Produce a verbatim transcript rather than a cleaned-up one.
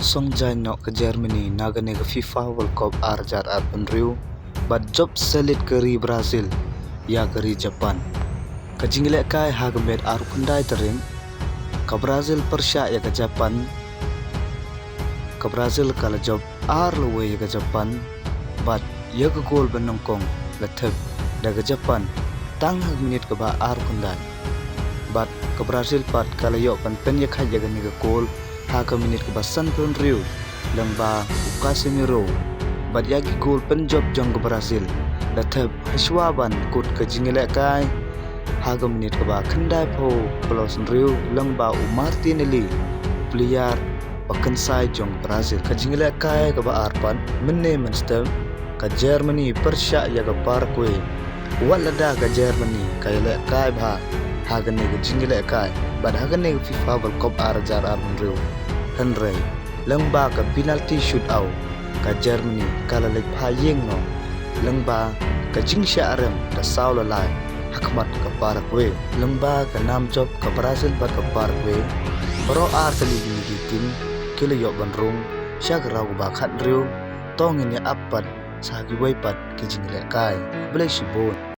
Song jaiñ noh ka Germany na kane ka FIFA World Cup ar hajar arphew hynriew bad jop selit ka ri Brazil ïa ka ri Japan. Ka jingïalehkai ha ka miet arphew khyndai tarik, ka Brazil pyrshah ïa ka Japan. Ka Brazil ka la jop ar la wei ïa ka Japan bad ïa ka gol ba nyngkong la thep da ka Japan tang ha ka minit kaba arphew khyndai. Bad ka Brazil pat ka la ïoh ban pynïakhaiñ ïa kane ka gol ha ka minit kaba sanphew hynriew lyngba u Casemiro. Bad ïa ki gol pynjop jong ka Brazil la thep hashwa ban kut ka jingïalehkai ha ka minit kaba khyndaiphew plus hynriew lyngba u Martinelli, u player ba kynsai jong Brazil. Ka jingïalehkai kaba ar pat, mynne mynstep ka Germany pyrshah ïa ka Paraguay. Wat lada ka Germany ka ïalehkai bha ha kane ka jingïalehkai bad ha kane ka FIFA World Cup ar hajar arphew hynriew, hynrei lyngba ka penalty shootout ka Germany ka la leit phah ïing noh lyngba ka jingshah rem da saw la lai ha khmat ka Paraguay. Lyngba ka nam jop ka Brazil bad ka Paraguay, baroh ar tylli kine ki team ki la ïoh ban rung sha ka round kaba khathynriew. To ngin ïa ap pat sha kiwei pat ki jingïalehkai. Khublei shibun.